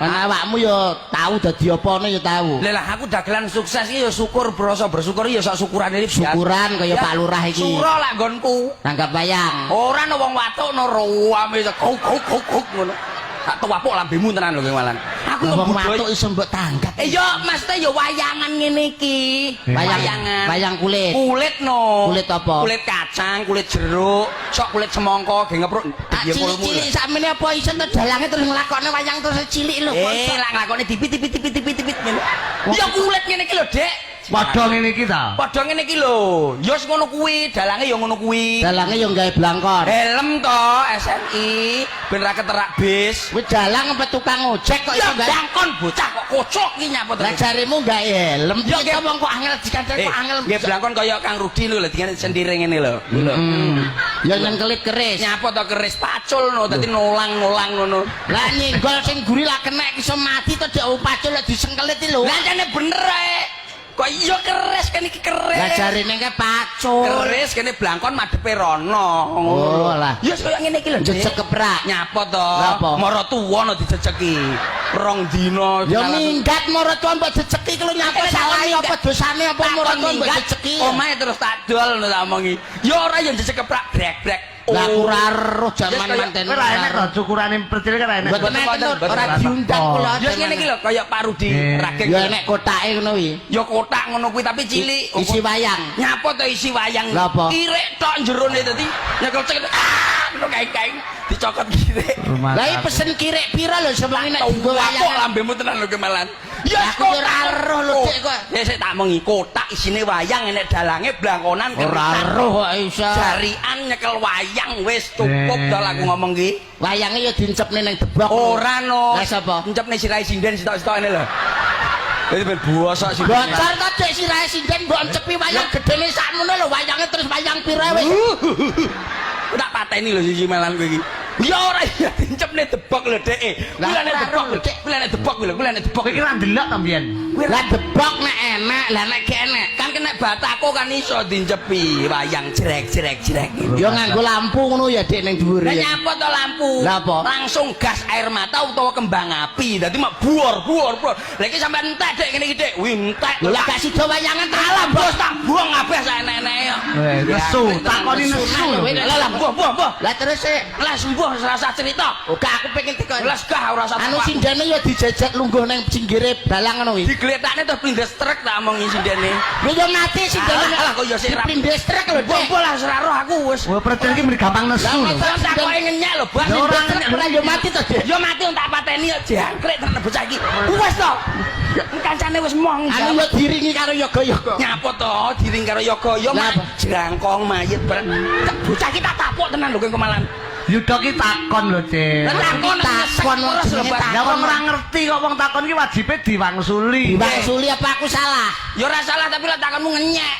Kan awakmu ya tau dadi apane ya tau. Lah lah aku dagelan sukses iki ya syukur, berasa bersyukur ya sak syukurane iki. Syukuran kaya Pak Lurah iki. Sura lak nggonku. Tanggap wayang. Ora no wong watuk no ruame kuk kuk kuk kuk ngono. Tak tuwapuk lambemu tenan lho kowe malan. Aku Lah yo wong budaya. watuk iso mbok tanggap. Eh yo maksudnya yo wayangan ngene iki. Wayang Wayangan. Wayang kulit. Kulit no. Kulit apa? Kulit kacang, kulit jeruk, sok kulit semangka ge ngepruk. Tak cilik-cilik sakmene apa iso to dalange terus nglakokne wayang terus cilik lho kok Eh, iso. lak nglakone dipit-pit-pit-pit-pit ngene. Ya kulit ngene iki lho, Dek. Padha ngene iki ta. Padha ngene iki lho. Ya wis ngono kuwi, dalange ya ngono kuwi. Dalange yo gawe blangkon. Helm to SNI ben ra keterak bis. Kuwi dalang apa tukang ojek kok Ya iso gawe? blangkon bocah kok kocok iki nyapa to. Lah jaremu gawe helm. Ya, Piye to wong kok angel dikandani Eh, kok angel. nggih blangkon kaya Kang Rudi lho, dingane sendiri ngene lho. Lho. Ya nyengkelit keris. Nyapa to keris pacul no, dadi nolang-nolang ngono. Lah nyenggol sing guri lah kenek iso mati to dek pacul lek disengkelit iki lho. Lah jane bener ae. Kok iya keris kan iki keris. Lah jarene ke pacul. Keris kene blangkon madhepe rono. Ngono Oh, lho. lah. Ya wis kaya ngene iki lho. Dik. Jejeg keprak. Nyapa to? Lah apa? Mara tuwa no dijejeki. Rong dina. Ya minggat mara tuwa mbok jejeki iki lho, nyapa Eh, salahe minggat. apa dosane apa mara tuwa mbok minggat, jejeki. omahe terus tak dol no tak omongi. Ya ora ya jejeg keprak brek-brek. Lah aku ora roh Yes, jaman kaya- manten. Kowe ra enek to cukurane percil kan ra enek. Mboten Mboten enten wonten, ora mboten. diundang kula. Ya ngene iki lho kaya Pak Rudi Rageng. Ya enek kotake ngono kuwi. Ya kotak ngono kuwi tapi cilik. Isi wayang. Nyapa to isi wayang? Lah apa? Kirik tok jerone dadi nyekel cek. Ah, ngono kaing-kaing dicokot kirik. Rumah Lah iki aku. pesen kirik pira lho sewengi nek dienggo Wayang wayang. lambemu tenan lho kemalan. Ya Aku yo ora roh lho, Dik, kok. Ya sik tak omongi kotak isine wayang enek dalange blangkonan Ora roh kok iso. Jarian nyekel wayang wis cukup Eh. to aku ngomong ki. Wayange ya dincepne ning debok. Ora no. Lah sapa? Encepne sirahe sinden sitok-sitok ngene lho. Dadi ben bosok sinden. Bocor to Dik sirahe sinden mbok encepi wayang gedene sakmono lho wayange terus wayang pira wis. Tak pateni lho siji malan kowe iki. Ya ora ya dincepne debok lho Dek. Lah, Kuwi lek ora debok roh, lho, Dek. Kuwi lek debok lho, kuwi lek debok. Kowe iki ra ndelok to mbiyen. Lah debok nek enek, lah nek gak enek. Kan kena batako kan iso dincepi wayang jrek jrek jrek. Ya nganggo lampu ngono ya Dik ning dhuwur Lah ya. nyapa to lampu? Lah apa? Langsung gas air mata utawa kembang api. Dadi mak buor buor buor. Lah iki sampe entek Dek ngene iki Dek. Wih entek. Lho lah gak sida wayangan terus Alah bos tak buang kabeh sak enek-eneke. Eh, nesu, takoni nesu lho. Lah lah buah buah buah. Lah terus e Lah sembuh ora usah cerita. Oke aku pengen tekon. Lah gah ora usah. Anu sindene ya dijejek lungguh ning pinggire dalang ngono kuwi. Digletakne terus plindes trek tak omongi sindene. Lho ya mati sindene. Alah, alah, kok ya sik ra- Plindes trek lho Dik. Buah lah ora roh aku wis. Wah, percil iki meni gampang nesu lho. Lah takoke ngenyek lho, Bas. Lah, ora Plindes trek ora ya mati to Dik. Ya mati wong tak pateni kok jangkrik tenan bocah iki. Wis to. Kancane wis mong. Anu ya diringi karo yoga-yoga. Nyapa to diring karo yoga ya Lah, apa? jerangkong mayit bareng. Tak bocah iki tak tapuk tenan lho kowe kemalan. Yuda ki takon lho, Cil. Lah takon Takon, terus lho, jenenge Bas. Lah wong ora ngerti kok wong takon ki wajibe diwangsuli. Diwangsuli apa aku salah? Ya ora salah tapi lah takonmu ngenyek.